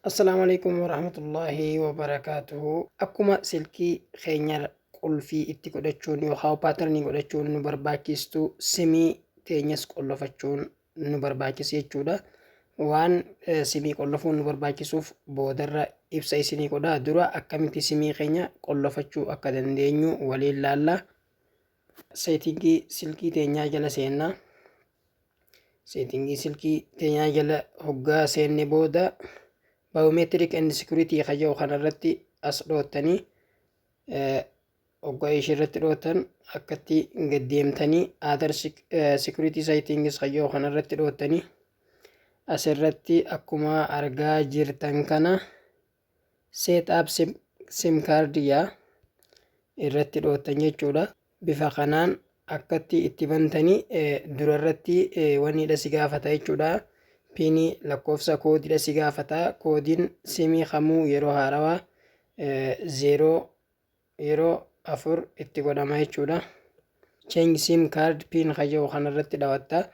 Assalaamu alaikum warahmatullaahi wabarakaatuhu. Akkuma silkii keenya qulfii itti godhachuun yookaan pattern godhachuun nu barbaachistu, simii teenyas qollofachuun nu barbaachisa jechuudha. Waan simii qollofuun nu barbaachisuuf boodarra ibsa isinii godhaa. Dura akkamitti simii keenya qollofachuu akka dandeenyu waliin laalla. Setting silkii teenyaa jala seennaa. Setting silkii teenyaa jala hoggaa seenne booda, biometric and security ka jedhu kanarratti as dhoottanii, hoggaa ishee irratti dhootan akkatti gaddeemtanii, other security settings ka jedhu kanarratti dhoottanii, asirratti akkuma argaa jirtan kana set up sim card yaa irratti dhoottan jechuudha. Bifa kanaan akkatti itti bantanii durarratti wanniidha si gaafata jechuudha. PIN lakkoofsa koodiidha si gaafata. Koodiin simii kamuu yeroo haarawaa 0 yeroo 4 itti godhama jechuudha. Change sim card PIN ka jedhu kanarratti dhawatta.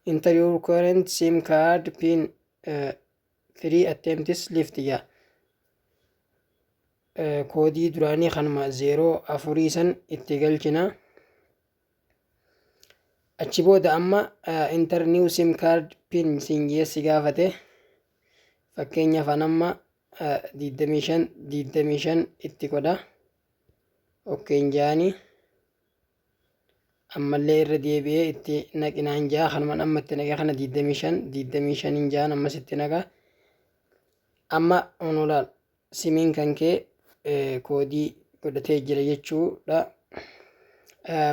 Enter your current sim card PIN, three attempts left yaa. Koodii duraanii kanuma 0 4 san itti galchina. Achi booda amma enter new sim card PIN siin si gaafate. Fakkeenyaaf an amma 25 25 itti godha. Okay jaanii ammallee irra deebi'ee itti naqinaan jaa. Kanumaan amma itti naqe kana 25 25 jaan ammas itti naqa. Amma onolaal simiin kan kee koodii godhatee jira jechuudha.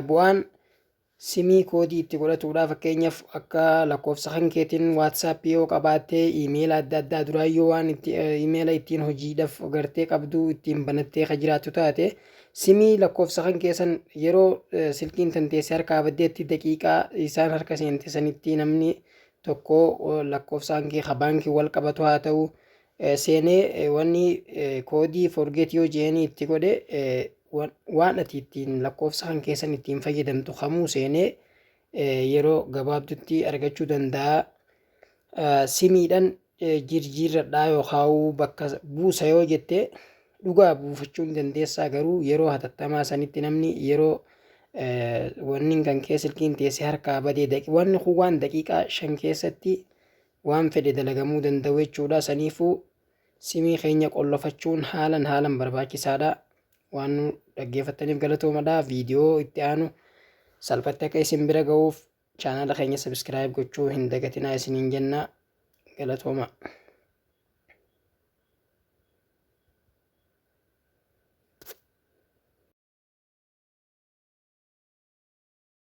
Bu'aan simii koodii itti godhatuudha, fakkeenyaaf akka lakkoofsa kan keetiin WhatsApp yoo qabaattee, iimeela adda addaa duraayyoo waan itti iimeela ittiin hojiidhaaf gartee qabdu ittiin banattee ka jiraattu taate, simii lakkoofsa kan keessan yeroo silkiin tanteessee harkaa baddeetti, daqiiqaa isaan harka seente sanitti namni tokko lakkoofsa kan kee ka baankii wal qabatu haa ta'u seenee wanni koodii forget yoo je'anii itti godhe, waan ati ittiin lakkoofsa kan keessan ittiin fayyadamtu kamuu seenee yeroo gabaabdutti argachuu danda'a. Simiidhaan jirjiirradhaa yookaan bakka buusa yoo jette, dhugaa buufachuu ni dandeessaa, garuu yeroo hatattamaa sanitti namni yeroo wanni kan kee silkiin teessee harkaa badee, wanni kun waan daqiiqaa 5 keessatti waan fedhe dalagamuu danda'u jechuudha. Saniifuu simii keenya qollofachuun haalan haalan barbaachisaadha. Waan nu dhaggeeffattaniif galatoomadha. Viidiyoo itti aanu salphatti akka isin bira ga'uuf chaanala keenya subscribe gochuu hin dagatinaa isiniin jenna. Galatooma.